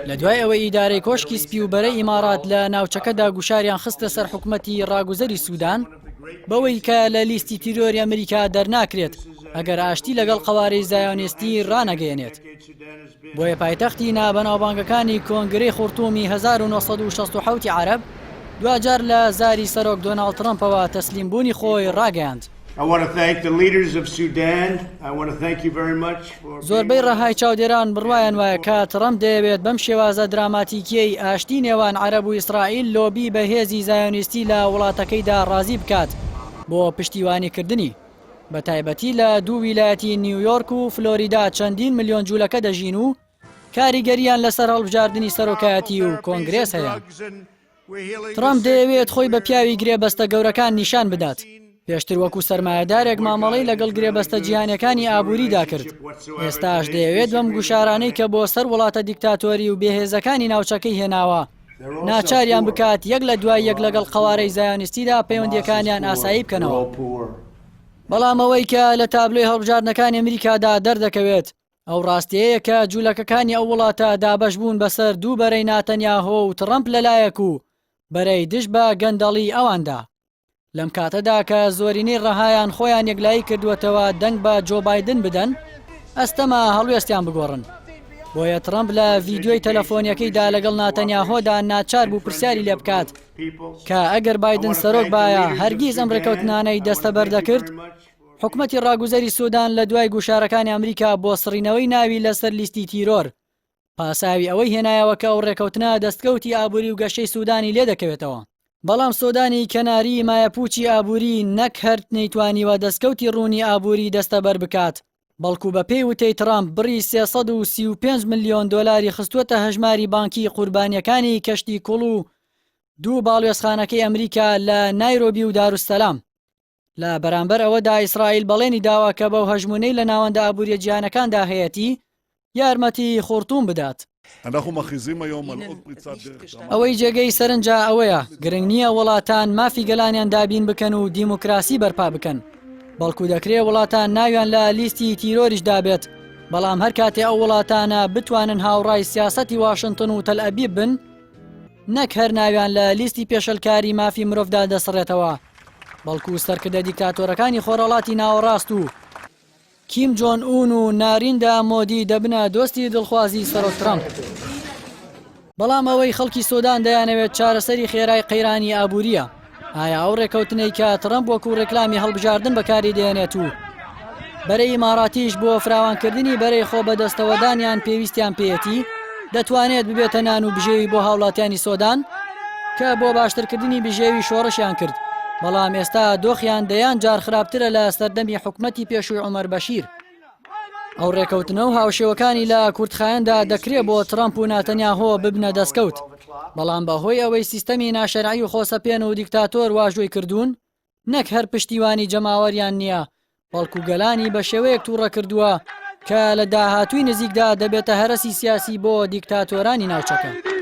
لە دوای ئەوەی ئیدارەی کۆشکی سپی و بەرەی ئیمارات لە ناوچەکەدا گوشاریان خستە سەر حکومەتی ڕاگوزەری سوودان بەوەی کە لە لیستی تیرۆری ئەمریکا دەرناکرێت ئەگەر ئاشتی لەگەڵ قەوارەی زایۆنیستی ڕانەگەیەنێت. بۆیە پایتەختی نابەناوبانگەکانی کۆنگرەی خورتومی 1967 عەرەب دواجار لە زاری سەرۆک دۆناڵد ترەمپەوە تەسلیمبوونی خۆی ڕاگەیاند. زۆربەی ڕەهای چاودێران بڕوایان وایە کە ترەمپ دەیەوێت بەم شێوازە دراماتیکیەی ئاشتی نێوان عەرەب و ئیسرائیل لۆبی بەهێزی زایۆنیستی لە وڵاتەکەیدا ڕازی بکات بۆ پشتیوانیکردنی. بە تایبەتی لە دوو ویلایەتی نیویۆرک و فلۆریدا چەندین ملیۆن جولەکە دەژین و کاریگەرییان لەسەر هەڵبژاردنی سەرۆکایەتی و کۆنگرێس هەیە. ترەمپ دەیەوێت خۆی بە پیاوی گرێبەستە گەورەکان نیشان بدات. پێشتر وەکو سەرمایەدارێک مامەڵەی لەگەڵ گرێبەستە جیهانیەکانی ئابووریدا کرد. ئێستاش دەیەوێت بەم گوشارانەی کە بۆ سەر وڵاتە دیکتاتۆری و بێهێزەکانی ناوچەکەی هێناوە، ناچاریان بکات یەک لە دوای یەک لەگەڵ قەوارەی زایۆنیستیدا پەیوەندییەکانیان ئاسایی بکەنەوە. بەڵام ئەوەی کە لە تابلۆی هەڵبژاردنەکانی ئەمریکادا دەردەکەوێت، ئەو ڕاستیەیە کە جولەکەکانی ئەو وڵاتە دابەش بوون بەسەر دوو بەرەی ناتەنیاهۆ و تڕەمپ لەلایەک و بەرەی دژ بە گەندەڵی ئەواندا. لەم کاتەدا کە زۆرینەی ڕەهایان خۆیان یەکلایی کردووەتەوە دەنگ بە جۆ بایدن بدەن، ئەستەمە هەڵوێستیان بگۆڕن. بۆیە تڕەمپ لە ڤیدیۆی تەلەفۆنیەکەیدا لەگەڵ ناتەنیاهۆدا ناچار بوو پرسیاری لێ بکات کە ئەگەر بایدن سەرۆک بایە هەرگیز ئەم ڕێکەوتنانەی دەستەبەر دەکرد؟ حکومەتی ڕاگوزەری سودان لە دوای گوشارەکانی ئەمریکا بۆ سڕینەوەی ناوی لەسەر لیستی تیرۆر، پاساوی ئەوەی هێنایەوە کە ئەو ڕێکەوتنە دەستکەوتی ئابووری و گەشەی سودانی لێ دەکەوێتەوە. بەڵام سودانی کەناری مایەپووچی ئابووری نەک هەر نەیتوانیوە دەستکەوتی ڕوونی ئابووری دەستەبەر بکات، بەڵکو بەپێی وتەی ترامپ بڕی 335 ملیۆن دۆلاری خستووەتە هەژماری بانکیی قوربانییەکانی کەشتی کوڵ و دوو باڵوێزخانەکەی ئەمریکا لە نایرۆبی و دارولسەلام. لە بەرامبەر ئەوەدا ئیسرائیل بەڵێنی داوە کە بەو هەژموونەی لە ناوەندە ئابووریە جیهانەکاندا هەیەتی یارمەتی خورتوم بدات. ئەوەی جێگەی سەرنجە ئەوەیە گرنگ نییە وڵاتان مافی گەلانیان دابین بکەن و دیموکراسی بەرپا بکەن، بەڵکو دەکرێ وڵاتان ناویان لە لیستی تیرۆریشدا بێت، بەڵام هەر کاتێ ئەو وڵاتانە بتوانن هاوڕای سیاسەتی واشنتن و تەلئەبیب بن، نەک هەر ناویان لە لیستی پێشەلکاری مافی مرۆڤدا دەسڕێتەوە، بەڵکو سەرکردە دیکتاتۆرەکانی خۆرهەڵاتی ناوەڕاست و کیم جۆن ئون و ناریندا مۆدی دەبنە دۆستی دڵخوازی سەرۆک ترەمپ. بەڵام ئەوەی خەڵکی سۆدان دەیانەوێت چارەسەری خێرای قەیرانی ئابوورییە. ئایا ئەو ڕێکەوتنەی کە ترەمپ وەکو ڕێکلامی هەڵبژاردن بەکاری دێنێت و بەرەی ئیماراتیش بۆ فراوانکردنی بەرەی خۆ بەدەستەوەدانیان پێویستیان پێیەتی، دەتوانێت ببێتە نان و بژێوی بۆ هاوڵاتیانی سۆدان کە بۆ باشترکردنی بژێوی شۆڕشیان کرد، بەڵام ئێستا دۆخیان دەیان جار خراپترە لە سەردەمی حکومەتی پێشووی عومەر بەشیر. ئەو ڕێکەوتنە و هاوشێوەکانی لە کورتخایەندا دەکرێ بۆ ترەمپ و ناتەنیاهۆ ببنە دەستکەوت، بەڵام بەهۆی ئەوەی سیستەمی ناشەرعی و خۆسەپێن و دیکتاتۆر واژۆی کردوون، نەک هەر پشتیوانی جەماوەریان نییە، بەڵکو گەلانی بە شێوەیەک تووڕە کردووە کە لە داهاتووی نزیکدا دەبێتە هەرەسی سیاسی بۆ دیکتاتۆرانی ناوچەکە.